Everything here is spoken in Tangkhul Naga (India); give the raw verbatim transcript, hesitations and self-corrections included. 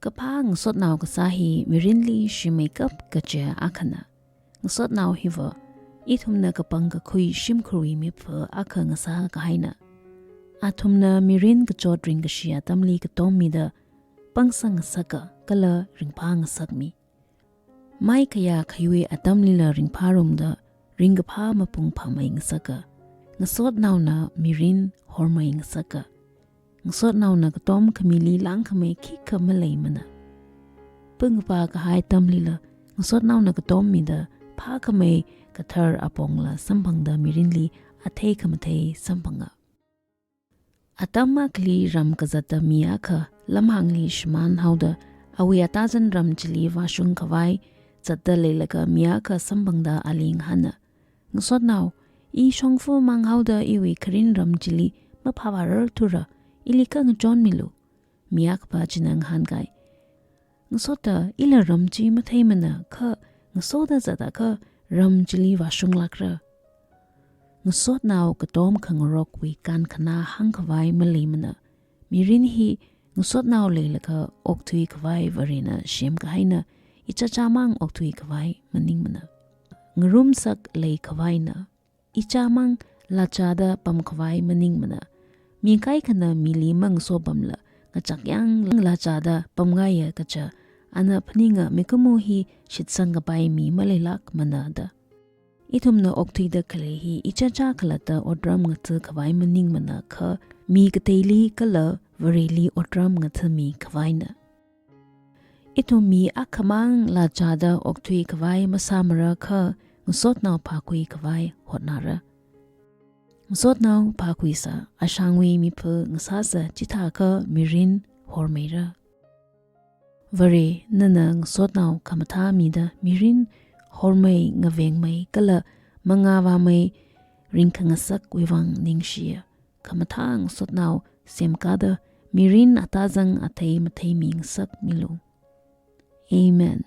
Kaphā ngasotnao kasā hi mirinli shimeikap kaja akhana. Ngasotnao hiva ithumna kapangkakhui shimkhurwui mipha akha ngasā kahaina. Athumna mirin kachot ringkashi atamli katommida pangsangngasaka kala ringphāngasakmi. Mai kayā khayui atamlila ringphārumda ringkaphā mapung phāmeingasaka. Ngasotnaona mirin hormeingasaka. Ngasotnaona katom khamili langkhamei khikha maleimana. Pungpa kahai atamlila ngasotnaona katommida phākhamei kathar apongla samphangda mirinli athei khamathei samphanga. Atam akhali ram kazatta mi akha lamhāngli shimānhaoda awui atazan ram chili vāshung khavai zatda leilaga mi akha samphangda ali ngahāna. Ngasotnao, i shongfa manghaoda iwui kharin ram chili maphāvārarthura, ili kha ngachonmilu. Mi akhapa china ngahānkai. Ngasotta ila ram chi matheimana kha ngasoda zatakha ram chili vāshunglākra. Ngasotnao katom khangarokwui kankhanā hāngkhavai maleimana. Mirin hi ngasotnao leilaga okthui khavai Varena semkahaina, ichāchāmang okthui khavai maningmana. Ngarumsak leikhavaina, ichāmang lachada pamkhavai maningmana. Mi kaikhana mili mangaso pamla, ngachakyāng lachada pamngaiya kaja, ana phaninga mikumo hi shitsangkapai mi maleilākmana da. Ithumna okthuida khalei hi ichāchā khalatta otram ngatha khavai maningmana kha, mi kateili kala Vareli otram ngathami khavaina. Ithum mi akhamang lachada okthui khavai masāmara kha, ngasotnao phākhui khavai hotnara. Ngasotnao phākhuisa, ashangwui mipha ngasāsa, chithākha mirin hormeira. Vare, nana ngasotnao khamathā mida mirin hormei, ngavengmei kala mangā vāmei ringkhangasakwui vang ningshiya. Khamathā ngasotnao semkada mirin atazang athei matheimingasakmilu. Amen.